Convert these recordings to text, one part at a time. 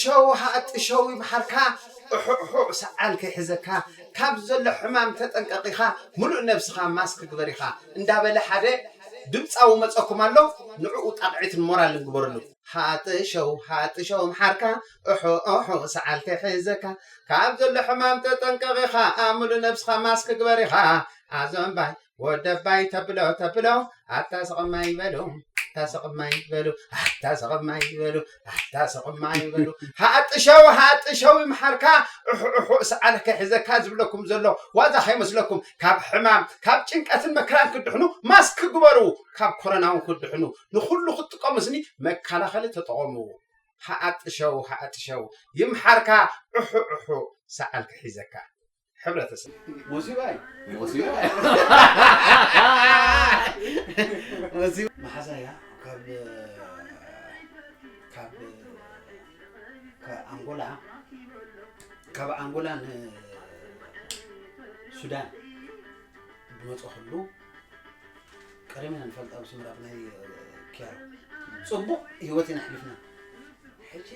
ሸው ሃጥሸው ይምሓርካ፣ እሑእሑ ሰዓል ከይሕዘካ፣ ካብ ዘሎ ሕማም ተጠንቀቂኻ፣ ምሉእ ነብስኻ ማስክ ግበር ኢኻ እንዳበለ ሓደ ድምፃዊ መፀኩም ኣሎ። ንዕኡ ጣቕዒትን ሞራልን ግበርሉ። ሃጥሸው ሃጥሸው ምሓርካ፣ እሑእሑ ሰዓል ከይሕዘካ፣ ካብ ዘሎ ሕማም ተጠንቀቂኻ፣ ምሉእ ነብስኻ ማስክ ግበር ኢኻ። ኣዞምባይ ወደባይ ተብሎ ተብሎ፣ ኣታ ስቕማይ በሉ፣ ኣታ ስቕማይ በሉ፣ ኣታ ስቕማይ በሉ፣ ኣታ ስቕማይ በሉ። ሃጥሸው ሃጥሸው ይምሓርካ፣ እሑእሑ ሰዓል ከይሕዘካ ዝብለኩም ዘሎ ዋዛ ከይመስለኩም። ካብ ሕማም ካብ ጭንቀትን መከራን ክድሕኑ ማስክ ግበሩ። ካብ ኮሮና እውን ክድሕኑ ንኹሉ ክትጥቀሙ ስኒ መከላኸሊ ተጠቐሙ። ሃጥሸው ሃጥሸው ይምሓርካ፣ እሑእሑ ሰዓል ከይሕዘካ። ሕብረተሰብ። ሞሲባ እዩ። ሞሲባ። ሞሲባ። መሓዛ እያ ካብ ካብ ካብ ኣንጎላ ካብ ኣንጎላ ንሱዳን ብመፅእ ከሉ ቀደም ኢና ንፈልጣ ብስምራ ብናይ ኪያሮ ፅቡቕ ህይወት ኢና ኣሕሊፍና። ሕጂ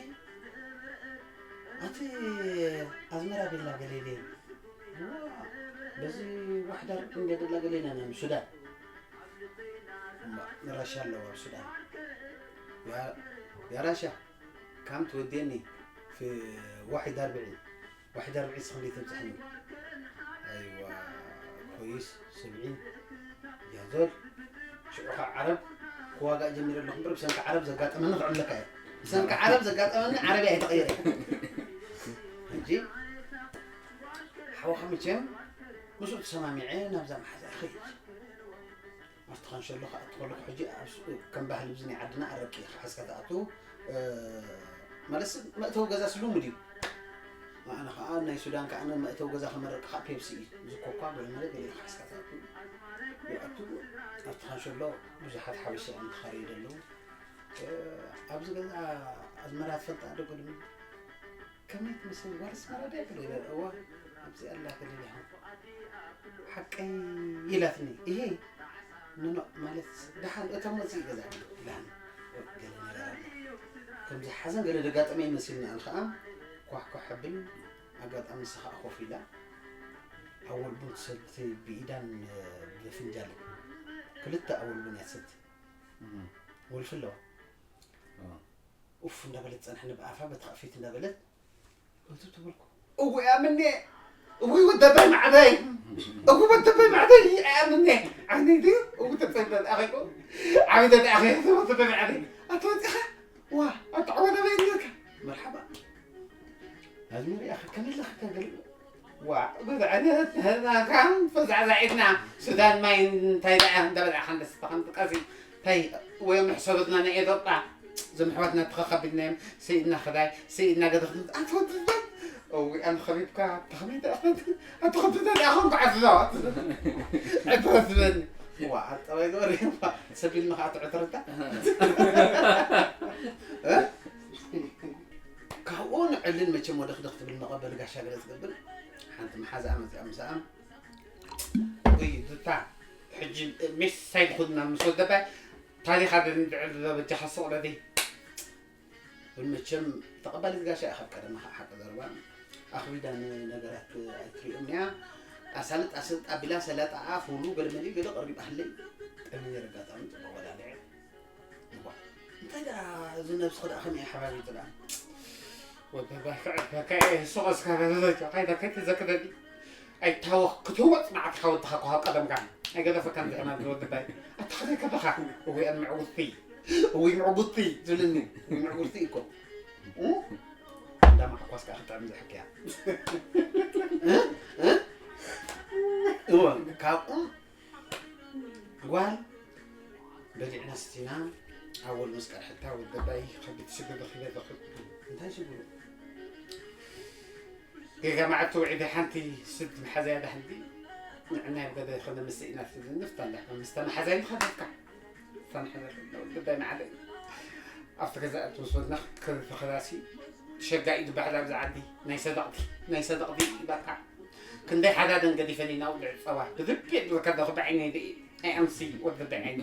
ኣቲ ኣዝመራ ቤላ ገሌሌ በዚ ዋሕዳ ርቂ እንደደላ ገሌና ናብ ሱዳን ንራሻ ኣለዋ ኣብ ሱዳን ያ ራሻ ካም ትወዴኒ في واحد أربعين واحد أربعين እስኺ ክንደይ ተብፅሕኒ ኣይዋ ኮይስ ስብዒን ያዞል ሽዑ ከዓ ዓረብ ክዋጋእ ጀሚረ ኣለኹ እምበር ብሰንኪ ዓረብ ዘጋጠመኒ ክዕብለካ እየ ብሰንኪ ዓረብ ዘጋጠመኒ ዓረብ እየ ተቐይረ ሕጂ ሓወኻ መቸም ምስኡ ተሰማሚዐ ናብዛ መሓዛ ይኸይድ ኣብቲ ኸንሸሎ ክኣቱ ከለኹ ሕጂ ከም ባህሊ ብዚ ናይ ዓድና ኣረቂ ክሓዝካ ትኣቱ ማለት መእተዊ ገዛ ስሉሙ ድዩ ኣነ ከዓ ናይ ሱዳን ከዓ መእተዊ ገዛ ከመረቂ ከዓ ፔፕሲ እዩ ዝኮኳ ገለመለ ገለ ክሓዝካ ትኣቱ ይኣቱ ኣብቲ ኸንሸሎ ብዙሓት ሓበሻ እዮም ተኻረዩ ዘለዉ ኣብዚ ገዛ ኣዝመራ ትፈልጣ ዶ ገለመለ ከመይ ትመስል ጓል ኣስመራ ድያ ገለ ኢለ እዋ ኣብዚ ኣላ ገለ ኢለ ሓቀይ ኢላትኒ እሄ ንኖ ማለት ደሓን እቶም መፅእ ገዛ ኢላኒ ገለ ነገር ኣሎ ከምዚ ሓዘን ገለ ደጋጠመ ይመስልኒ ኣነ ከዓ ኳሕኳሕ ብል ኣጋጣሚ ንሳ ከዓ ኮፍ ኢላ ኣወል ቡን ትሰቲ ብኢዳን ብፍንጃል ክልተ ኣወል ቡን እያ ትሰቲ ወልፊ ኣለዋ ኡፍ እንዳበለት ጸንሐኒ ብኣፋ በቲ ኸእፊት እንዳበለት እቱ ትብልኩ እውይ ኣምኔ እውይ ወደበይ ማዕበይ እው ወደበይ ማዕበይ ኣምኔ ዓይነይ ድዩ እው ተጸይበል ኣኸይኮ ዓበይ ተደኣኸ ወደበይ ማዕበይ ኣተወፂኻ ዋ ኣጣዕወ ደበይ ንካ መርሓባ ኣዝመሪኣ ከመለኸ ከገልግሎ ዋ ጉድ ዓይነት ንህዝብና ከም ፈዛዕዛዒትና ሱዳን ማይ እንታይ ደኣ እንዳበላዕኻ እንደስተኻ ንጥቀሲ እንታይ ወይ መሕሰብትና ናይ ኤዶጳ እዞም ኣሕዋትና ተኸኸቢድናዮም ስኢድና ክዳይ ስኢድና ገደኽት ኣትወድደን እዊ ኣነ ኸቢብካ ተኸቢደ ኣትኸብደ ደኣ ኹን በዓል ዝዛወት ዕድረት ዝበኒ ዋ ኣጠባይ ገበሪ ሰቢልና ኸዓ ትዕትርታ ካብኡ ንዕልን መቸም ወደኽደኽ ትብል መቐበሊ ጋሻ ገለ ትገብር ሓንቲ መሓዛኣ መፅኣ ምሳኣ ወይ ዱታ ሕጂ ሜስ ሳይድ ኹድና ምስ ወደባይ ታሪኻ ደንድዕል በጃኻ ስቕ በለይ ግን መቸም ተቐባሊት ጋሻ እያ ካብ ቀደማ ከዓ ሓቂ ዘረባ ኣኽቢዳ ነገራት ኣይትሪኦም እያ ኣሳልጥ ኣሰልጥ ኣቢላ ሰላጣኣ ፉሉ ገለ መሊኡ ገለ ቀሪብ ኣህለይ ጠሚ ነረጋጣሚ ፅቡቕ በላልዐ እንታይ ደኣ እዚ ነብስኺ ደኣ ከመይ ሓባቢቱ ደኣ ወደባይ ክዕድመካ እየ ሱቕ እስካ በለለጆ ካይዳ ከይትዘክረኒ ኣይታወኽ ክትወፅ መዓትኻ ወድኻ እኮ ካብ ቀደምካ ኣይገደፈካን ዝሕማም ዝወድባይ ኣታ ከመይ ከለኻ እወይ ኣን ምዕጉርቲ እወይ ምዕጉርቲ ዝብልኒ እወይ ምዕጉርቲ እኮ እንዳ ማዕኳስ ከዓ ክጥዕም ዝሕክያ እወ ካብኡ ጓል በሊዕና ስቲና ኣወል ምስ ቀርሐታ ወደባይ ከቢድ ሽግር ረኺበ ዘኽል እንታይ ሽግሩ ጌጋ መዓልቲ ውዒደ ሓንቲ ስድ መሓዛያ ዳሕንቲ ንዕናይ በደ ኸነ ምስ ኢና ትብል ንፍታ እንዳ ምስታ መሓዛይ ንኸደትካ ፈንሐ ጉዳይ መዓለይ ኣብቲ ገዛ እትወስወድና ክተኸላሲ ሸጋኢ ዝበሃል ኣብዚ ዓዲ ናይ ሰደቕቲ ናይ ሰደቕቲ በቃ ክንደይ ሓዳደን ገዲፈን ኢና ውልዕ ፀባ ብልቢ የድረካ ዶ ክበዓይነ ይደኢ ኣይኣምሲ ወዲ በዓይኒ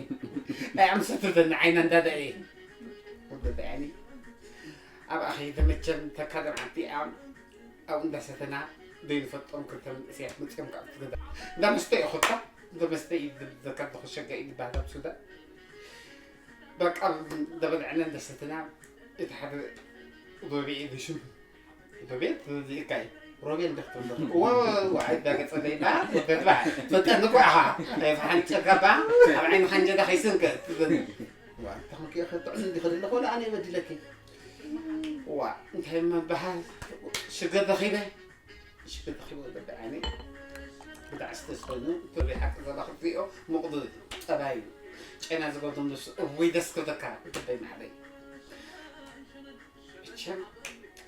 ኣይኣምሲ ትብለኒ ዓይና እንዳደአ ወዲ በዓይኒ ኣብኣ ኸይደ መቸም ተካደም ዓዲ እያ። ኣብኡ እንዳሰተና ዘይንፈልጦም ክልተ መንእሰያት መፅኦም ካብ እቲ ገዛ። እንዳመስተ እዩ ኸታ፣ እንዳመስተ እዩ ዝብለካ ኣለኹ፣ ሸጋ እዩ ዝበሃል ኣብ ሱዳን። በቃ እንዳበላዕና እንዳሰተና እቲ ሓደ ሮቤ እዩ ሽሙ። ሮቤል ትዝይካ እዩ። ሮቤል ዶ ክትብል ዶ? እወ፣ እወ፣ እወ፣ ኣይዳገጸለይ ዳ፣ ወደት ባ። ፈጠን እኮ ኢኻ። ኣይፋሓን ጨጋባ፣ ኣብ ዓይንኻ እንጀዳ ከይስንከ ትብል። ዋ፣ እንተ ኾንኪ ኢኻ ጥዑም እንዲኺ ዘለኹ፣ ወላ ኣነ እየ በዲለኪ። ዋ፣ እንታይ እሞ በሃል ሽግር ረኺበ? ሽግር ረኺበ ወደበይ ዓይነይ። ብጣዕ ስተስ ኮይኑ፣ እቶ ብሓቂ ዘላ ክትሪኦ፣ ምቕዱ ጠባይ እዩ። ጨና ዝገብሩ ምስ እውይ ደስ ክብለካ፣ ወደበይ ማዕበይ። መቸም፣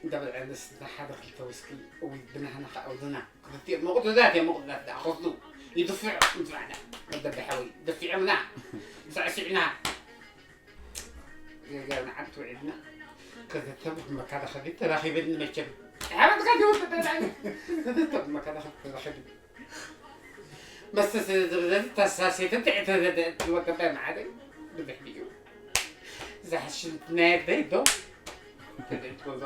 እንዳበልዐ ንስቲ ሓደ ክልተ ውስኪ፣ እውይ ብናህና ኸዓ ወድና። ክልቲኦም ምቕዱዳት እዮም፣ ምቕዱዳት ደኣ ክወስዱ። ይድፍዑ፣ ንድፋዕ ደኣ። ወደበይ ሓወይ፣ ደፊዖምና። ሳዕሲዕና። ገርገርና ዓዲ ውዒልና። ክልተ ብመካዳ ኸቢድ ተራኺብኒ መቸም። ሓበትካ ዲዩ ወደበይ ናኒ? ክልተ ብመካዳ ኸቢድ ተራኺብኒ። መስተ ስለ ዝበለኒ፣ እታ ሳሴት ትዕተ ዘደአት ወደበይ ማዕበይ። ብድሕሪኡ። እዛ ሽንቲ ናይ ኣደይ ዶ? ተደእት ጎዞ።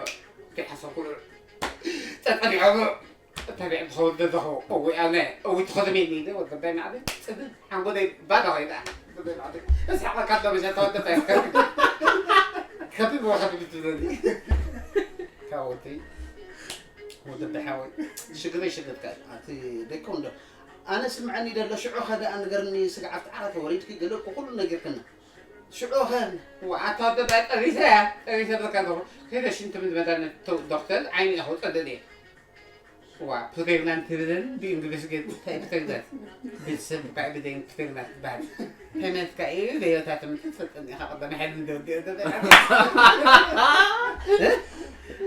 ተሓሰኩሉ። ጸጸሊዖም። ተቢዕ ዝኸውን ዘለኹ፣ እዊ ኣነ፣ እዊ ትኸድሜኒ ኢለ፣ ወደበይ ማዕበይ፣ ጽድድ፣ ሓንጎለይ ባዶ ኸይዳ፣ ወደበይ ማዕበይ፣ እስሓቐካ ኣሎ መሸታ ወደበይ፣ ከቢብ ወኸቢብ ትብለኒ። ካብ ወደይ፣ ወደበይ ሓወይ፣ ሽግረይ ሽግርካ እዩ። ኣቲ ደይኮን ዶ? ኣነ ስምዐኒ ደሎ፣ ሽዑ ኸ ደኣ ንገርኒ፣ ስግዓት ዓራት ወሪድኪ፣ ገለ እኮ ኩሉ ነጊርክና። ሽዑ ኸ? ዋ፣ ኣታ ወደበይ ጠቢሰ እያ፣ ጠቢሰ በቃ ኣለኹ። ከይደ ሽንቲ ምድመዳነት ዶክተር፣ ዓይኒ ኢኹ ጸደድ እየ። ዋ፣ ፕሬግናንት ትብልን ብእንግሊዝ ግን እንታይ ፕሬግናንት? ቤተሰብ እኳ ብደይን ፕሬግናንት ትበሃል። ፔመንትካ እዩ፣ ለዮታ ትምህርቲ ትፈልጠኒ ኢኻ፣ ቀዳማይ ሓይሊ እንደ ወዲኦ እንደ በላ።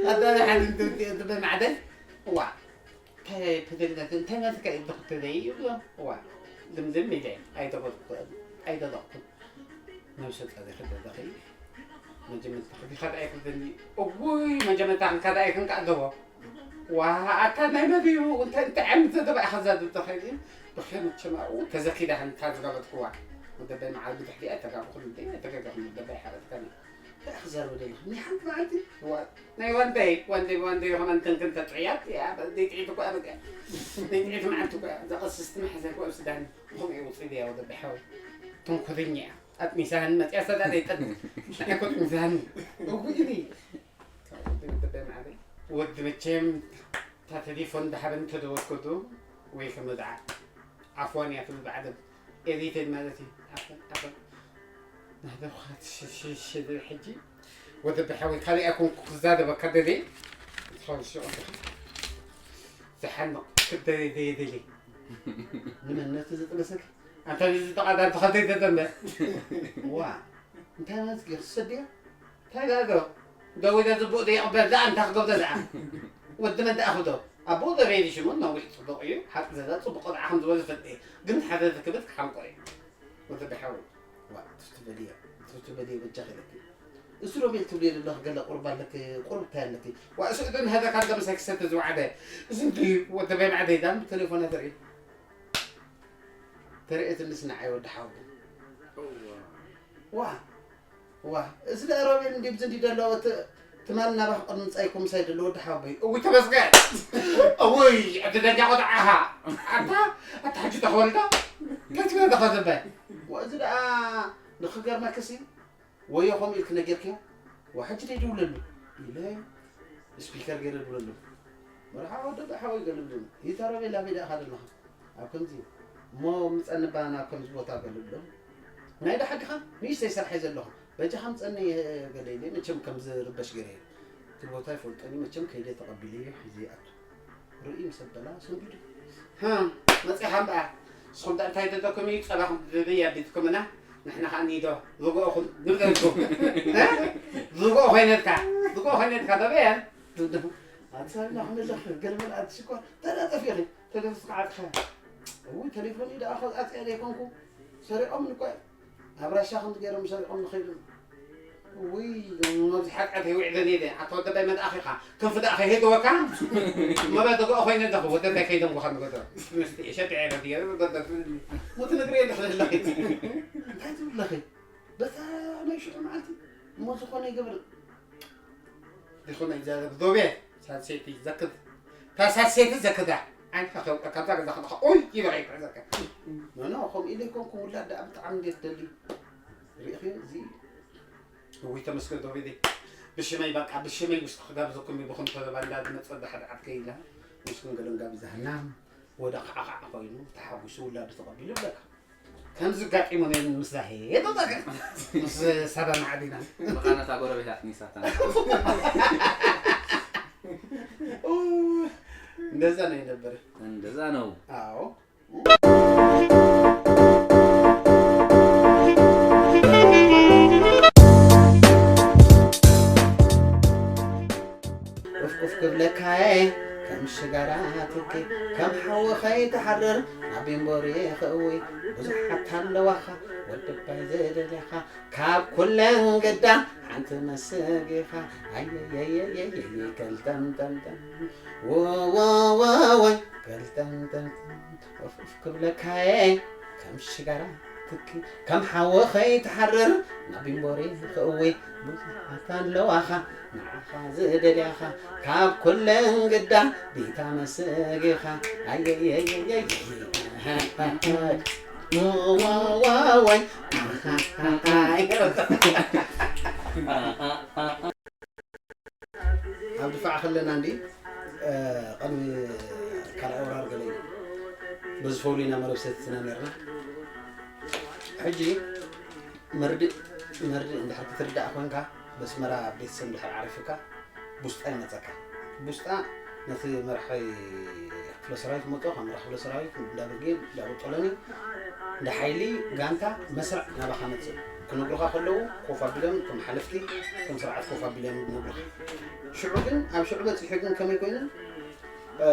ቀዳማይ ሓይሊ እንደ ወዲኦ እንደ በላ ማዕደል። ዋ፣ እንታይ ፕሬግናንት፣ እንታይ ማለትካ እዩ ዶክተር እዩ ይብሎ። ዋ፣ ድምድም ኢለ፣ ኣይደበልኩ፣ ኣይደበልኩ። ነብሰ ጸሪኺ ደለኺ መጀመርታ ኸዲኻ ደኣ ኣይክልተኒ። እውይ፣ መጀመርታ ክንካ ደኣ ኣይክንካ ኣለዎ። ዋ፣ ኣታ ናይ መን እዩ? እንታይ፣ እንታይ ዓይነት ዘረባ ኢኻ ዘርብ ተኸይድ? ብኸመይ መቸም ኣብኡ ተዘኪዳ ከምታ ዝገበርክዋ። ወደበይ መዓር ብድሕሪኣ ኣይተጋግኹን እንዴ? ኣይተጋገኹን ወደበይ ሓበትካኒ። እንታይ ኢኻ ዘርብ ደለኻ? ናይ ሓንቲ መዓልቲ? ዋ፣ ናይ ዋንደይ፣ ዋንደይ፣ ዋንደይ ኸማን ተንክን ተጥዕያት፣ ያ፣ ደይ ጥዒት እኮ እያ በቃ። ደይ ጥዒት መዓልቲ እኮ እያ። እዛ ቀስስቲ መሓዛ እኮ ኣብ ሱዳን ከምኡ እዩ ውፅእ ድያ ወደበይ ሓወይ። ትንኮለኛ እያ። ኣጥሚሳህኒ መፅያ ሰዳ ዘይጠጥ። ኣይኮን ጥሚሳህኒ። እጉ ኢሊ። ወዲ ወዲ በማዕበይ። ወዲ መቸም እታ ቴሌፎን እንዳሓበኒ ተደወልኩሉ ወይ ከም ወድዓ ዓፍዋን እያ ትብል ብዓደብ ኤሪቴል ማለት እዩ። ዓፈን፣ ዓፈን። ናህደብኻ ትሽሽሽ ዝብል ሕጂ ወዲ በሓወይ ካልእ ኣይኮንኩ ክዛረበካ ደልየ። ትኸውን ሽዑ ዝሓንቕ ክደልየ ደየ ደልየ። ንመን ነቲ ዝጥበሰኪ? ኣንታ ነዚ ተቓዳም ተኸተይ ተጠምበ። ዋ፣ እንታይ ማለት እዩ? ክሰድያ? እንታይ ደኣ ዶ? ደዊለ ዝቡእ ደይቕበል ደኣ፣ እንታይ ክገብሮ ደኣ? ወዲ መን ደኣ ክብሎ? ኣቦኡ ዘበየኒ ሽሙ ነዊሕ ጽቡቕ እዩ። ሓቂ ዘላ ጽቡቕ ቆልዓ ከም ዝበለ ፈልጥ እየ። ግን ሓደ ዝክብት ክሓንቆ እዩ። ወዲ ብሓው። ዋ፣ ትፍቲ በልዮ። ትፍቲ በልዮ በጃ ኸለኪ። እሱ ሮቤል ትብልዮ ዘለኺ ገለ ቁርባ ኣለኪ፣ ቁርብ እንታይ ኣለኪ? ዋ፣ እሱ እዶ ንሃዛ ካብ ገምሳይ ክሰተ ዝወዓደ። እዚ እንዲ ወዲ በይ ማዕደይ ዳም ብቴሌፎና ተርኢ። ተርእየትንስ ንዓይ ወዲ ሓወይ። እዋ። ዋ፣ ዋ፣ እዚ ደኣ ሮቤል እንዲ ብዚ እንዲ ደሎ፣ እቲ ትማል ናባኽ ቅድሚ ምጻይኩም ምሳይ ደሎ ወዲ ሓወይ። እውይ ተመስገን። እውይ፣ ዕድለኛ ቆልዓ ኢኻ። ኣታ፣ ኣታ ሕጂ ተኸወልዶ? ከትበል ተኸዘበ። ዋ፣ እዚ ደኣ ንኽገርመክሲ፣ ወዮ ከምኡ ኢልኪ ነጊርክዮ? ዋ፣ ሕጂ ደይድውለሉ ኢለ ስፒከር ገይረ ድውለሉ። መርሓባ ወዲ ሓወይ ገለ ብለኒ። ይታ ሮቤል ኣበይ ደኣ ኢኻ ዘለኻ? ኣብ ከምዚ እሞ ምጸኒ እባ ናብ ከምዚ ቦታ ገለ ብለኒ። ናይ ደሓ ዲኻ? ንእሽተይ ስራሕ እየ ዘለኹ። በጃኻ ምጸኒ ገለ ኢለ መቸም ከም ዝርበሽ ገይረ እየ። እቲ ቦታ ይፈልጦን እዩ መቸም ከይደ ተቐቢለዮ ሒዘ ይኣቱ። ርእዩ ምስ ኣበላ ሰንቢዱ። ሃ፣ መጺኻ እምበኣር። ንስኹም ደኣ እንታይ ደለኩም እዩ? ጸባኹም ትደልዩ ኣብ ቤትኩምና፣ ንሕና ኸኣ ንሂዶ። ዝጎእኹም ንብለልኩም። እ? ዝጎእ ኮይነትካ፣ ዝጎእ ኮይነትካ፣ ተበየን? ኣንሳብና ክንልኽ፣ ገለ መልኣት ሽኮር፣ ተዳጠፊኺ፣ ተደፍስካ ዓጥኻ። እውይ፣ ተሌፎን እዩ ደኣ፣ ኸዝኣት እየ ዘይኮንኩ። ሰሪቖም ንቆ-፣ ኣብ ራሻ ከምዚ ገይሮም ሰሪቖም ንኸይዱ። እውይ፣ ኣብዚ ሓጢኣት ይውዕለን እየ። ኣታ ወደዳይ መልኣኽ ኢኻ። ክንፊ ደኣ ከይህልወካ። መበል ተገኦ ኮይነ ኣለኹ። ወደዳይ ከይደንጉኻ ንገዶ። ምስቲ ሸጢዐ በል እየ። ወደዳይ ሞት ነግሪ እየ ኣለኹ ዘለኺ። እንታይ ትብል ኣለኺ? በታ ናይ ሽዑ መዓልቲ እሞ ዝኾነ ይገብር። ዲኹም እግዚኣብሔር ዞቤ ሳልሰይቲ ዘክት። እታ ሳልሰይቲ ዘክታ። ዓይንካ ከውቀ ካብዛ ገዛ ከለኻ ኦይ ይበል ይሕዘካ። ኖ፣ ኖ፣ ከምኡ ኢለ ኣይኮንኩ፣ ውላድ ደኣ ብጣዕሚ እንዴት ደሊ። ርኢኺ እዚ? እውይ ተመስገን ዶቤ። ብሽመይ በቃ ብሽመይ ውስጥ ክጋብዘኩም እዩ፣ ብኹም ተበባ እንዳዝመጸ ብሓደ ዓድ ከይላ። ምስኩም ገለን ጋብዛህና። ወደ ኻዕኻዕ ኮይኑ ተሓጒሱ ውላዱ ተቐቢሉ ይብለካ። ከምዚ ኣጋጢሙኒ ምስ ዛሄ ይብለካ። ምስ ሳባ ማዕዲና። ብኻነታ ጎረቤታት ኒሳታ። ኡ፣ እንደዛ ነው የነበረ። እንደዛ ነው። አዎ። ኡፍ ኡፍ ክብለካየ ከም ሽጋራ ትኪ፣ ከም ሓዊ ኸይትሓርር ናብ ቢንቦሪ ክእዊ። ብዙሓት ኣለዋኻ ወዲ ኣባይ ዝደልያኻ፣ ካብ ኩለን ግዳ ሓንቲ መስጊኻ። ኣየየየየየ ገልጠምጠምጠም፣ ወወወወይ ገልጠምጠምጠም። ኡፍ ኡፍ ክብለካየ ከም ሽጋራ ትኪ፣ ከም ሓዊ ኸይትሓርር ናብ ቢንቦሪ ክእዊ። ብዙሓት ኣለዋኻ ንዓኻ ዝደልያኻ፣ ካብ ኩለን ግዳ ቢታ መስጊኻ። ኣየየየየየ። ዋዋዋይ። ኣብ ድፋዕ ከለና እንዲ፣ እ፣ ቅድሚ ካልኣይ ወራር ገለ እዩ። በዚ ፈውሊና መረብ ሰቲትና ነርና። ሕጂ መርድእ፣ መርድእ እንድሕር ክትርዳእ ኮንካ፣ በስመራ ቤተሰብ እንድሕር ዓሪፍካ፣ ቡስጣ ይመጸካ። ቡስጣ ነቲ መራሒ ክፍለ ሰራዊት መጦ፣ ካብ መራሒ ክፍለ ሰራዊት እንዳ ብርጌድ፣ እንዳ ቦጦሎኒ፣ እንዳ ሓይሊ ጋንታ መስርዕ ናባኻ መጽእ። ክነግሩኻ ከለዉ ኮፍ ኣቢሎም፣ እቶም ሓለፍቲ፣ እቶም ስርዓት ኮፍ ኣቢሎም ይነግሩኻ። ሽዑ ግን፣ ኣብ ሽዑ በጺሑ ግን ከመይ ኮይኑ፣ እ፣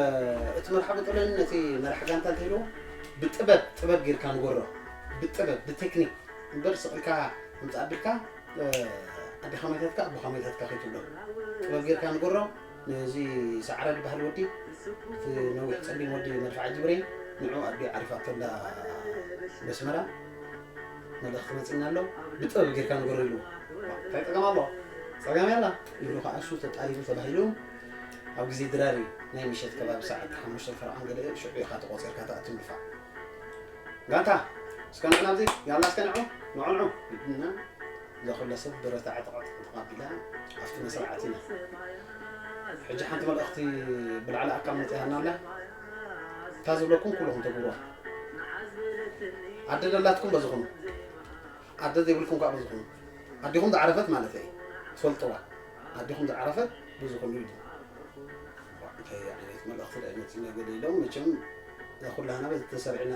እቲ መራሒ ቦጦሎኒ ነቲ መራሒ ጋንታ እንታይ ኢልዎ? ብጥበብ፣ ጥበብ ጌርካ ንገሮ። ብጥበብ፣ ብቴክኒክ እምበር ስቕ ኢልካ ምጻእ ኣቢልካ፣ እ፣ ኣዴኻ መይታትካ፣ ኣቦኻ መይታትካ ከይትብሎ። ጥበብ ጌርካ ንገሮ። ነዚ ሰዓረ ዝበሃል ወዲ፣ እቲ ነዊሕ ጸሊም ወዲ መድፍዓ ጅብሬ፣ ንዑ ኣዲኡ ዓሪፋቶ ኣላ በስመራ፣ መልእኽቲ መጺእና ኣሎ፣ ብጥበብ ጌርካ ንገሮ ኢልዎ። እንታይ ጸገም ኣሎ? ጸገም የላ ኢሉ ከኣ እሱ ተጣሊቡ ተባሂሉ፣ ኣብ ግዜ ድራር እዩ፣ ናይ ምሸት ከባቢ ሰዓት ሓሙሽተ ፈረቓን ገለ እዩ፣ ሽዑ ኢኻ ተቖጺርካ ትኣቱ ንድፋዕ። ጋንታ፣ እስከ ንዑ ናብዚ፣ ያላ እስከ ንዑ፣ ንዑ፣ ንዑ፣ ኢሉና፣ እዛ ኩላ ሰብ ብረታ ዕጥቕ ዕጥቕ ተቐቢላ ኣብቲ መስርዕ ኣቲና። ሕጂ ሓንቲ መልእኽቲ ብላዕሊ ኣካል መጺኣና ኣላ። እታ ዝብለኩም ኩልኹም ተግብሩዋ። ኣደ ደላትኩም በዚ ኩኑ። ኣደ ዘይብልኩም ከኣ በዚ ኩኑ። ኣዴኹም ዝዓረፈት ማለት እየ። ትፈልጥዋ። ኣዴኹም ዝዓረፈት በዚ ኩኑ ኢሉ። እንታይ ዓይነት መልእኽቲ ደኣ ይመጽእ ነገር ኢሎም መቸም እዛ ኩላህና በዚ ተሰሪዕና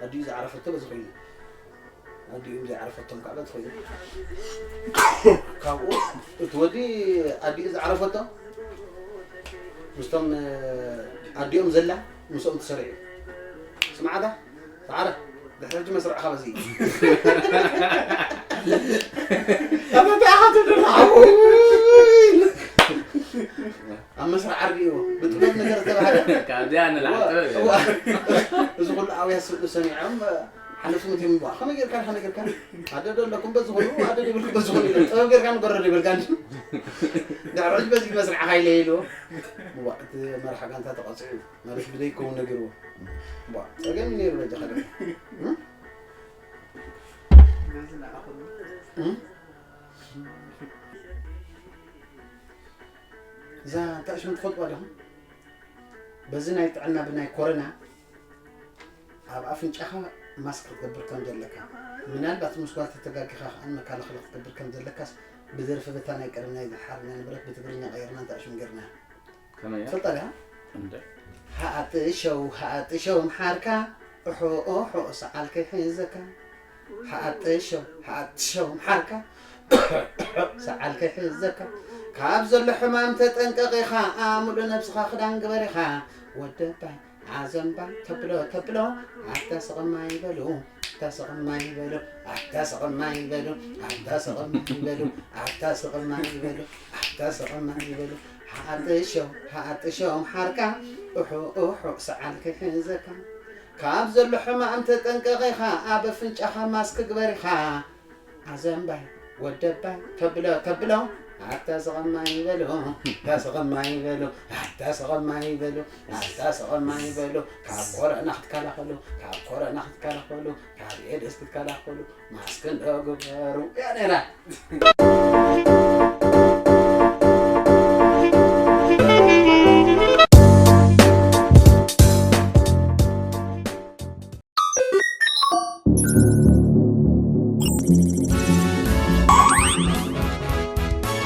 ኣዲኡ ዝዓረፈቶ በዚ ኮይኑ። ኣዲኦም ዘይዓረፈቶም ከዓ በዚ ኮይኑ። ካብኡ እቲ ወዲ ኣዲኡ ዝዓረፈቶ ምስቶም፣ እ፣ ኣዲኦም ዘላ ምስኦም ተሰሪዑ። ስምዓታ፣ ሰዓረ፣ ድሕሪ ሕጂ መስርዕኻ በዚ እዩ። ኣበባ ኢኻ ትብለና፣ ሓወይ። ኣብ መስርዕ ዓርዲእዎ። ብጥበብ ነገር ዝተባህለ። ካብዚኣ ንላዕሊ ጥበብ የለን። እዋ፣ እዋ። እዚ ኩሉ ኣውያት ስእሉ ሰሚዖም፣ ሓለፍቲ መትዮም ይብሉ፣ "ከመይ ጌርካ፣ ከመይ ጌርካ?" ኣደ ዶ ኣለኩም በዚ ኩሉ፣ ኣደ ዶ ይብልኩም በዚ ኩሉ ኢለ፣ "ጥበብ ጌርካ ንገሮ ዶ ይበልካ እንጂ?" ድሕሪ ሕጂ በዚ መስርዕኻ ኢለ ኢልዎ። እዋ፣ እቲ መራሒ ጋንታ ተቐጺዑ፣ ማለት ብዘይከውን ነጊርዎ። እዋ፣ ጸገም እዩ ነይሩ በጃኻ ድማ። እም? እም? እዛ እንታይ ሽም ትፈልጥዋ ዲኹም? በዚ ናይ ጥዕና ብናይ ኮረና ኣብ ኣፍንጫኻ ማስክ ክትገብር ከም ዘለካ፣ ምናልባት ምስ ጓል ተተጋጊኻ ከኣ መከላኸሊ ክትገብር ከም ዘለካስ ብደርፊ በታ ናይ ቀደም ናይ ሓርና ንብረት ብትግርኛ ቀይርና እንታይ ሽም ጌርና። ከመይ እያ? ትፈልጣ ዲኻ? እንደ ሃጥሸው ሃጥሸው ምሓርካ፣ እሑ እሑ ሰዓል ከይሕዘካ። ሃጥሸው ሃጥሸው ምሓርካ፣ ሰዓል ከይሕዘካ። ካብ ዘሎ ሕማም ተጠንቀቕ ኢኻ፣ ሙሉእ ነብስኻ ክዳን ግበር ኢኻ። ወደባይ ዓዘምባ ተብሎ ተብሎ፣ ኣታ ስቕማ ይበሉ፣ ኣታ ስቕማ ይበሉ፣ ኣታ ስቕማ ይበሉ፣ ኣታ ስቕማ ይበሉ፣ ኣታ ስቕማ ይበሉ፣ ኣታ ስቕማ ይበሉ። ሃጥሸው ሃጥሸው ምሓርካ፣ እሑ እሑ ሰዓል ከይሕዘካ። ካብ ዘሎ ሕማም ተጠንቀቕ ኢኻ፣ ኣብ ኣፍንጫኻ ማስክ ግበር ኢኻ። ዓዘምባይ ወደባይ ተብሎ ተብሎ፣ ኣታ ስቐማይ በሉ ኣታ ስቐማይ በሉ ኣታ ስቐማይ በሉ ኣታ ስቐማይ በሉ ካብ ኮረና ክትከላኸሉ ካብ ኮረና ክትከላኸሉ ካብ ኤድስ ክትከላኸሉ ማስክ እንዶ ግበሩ እያ ነይራ።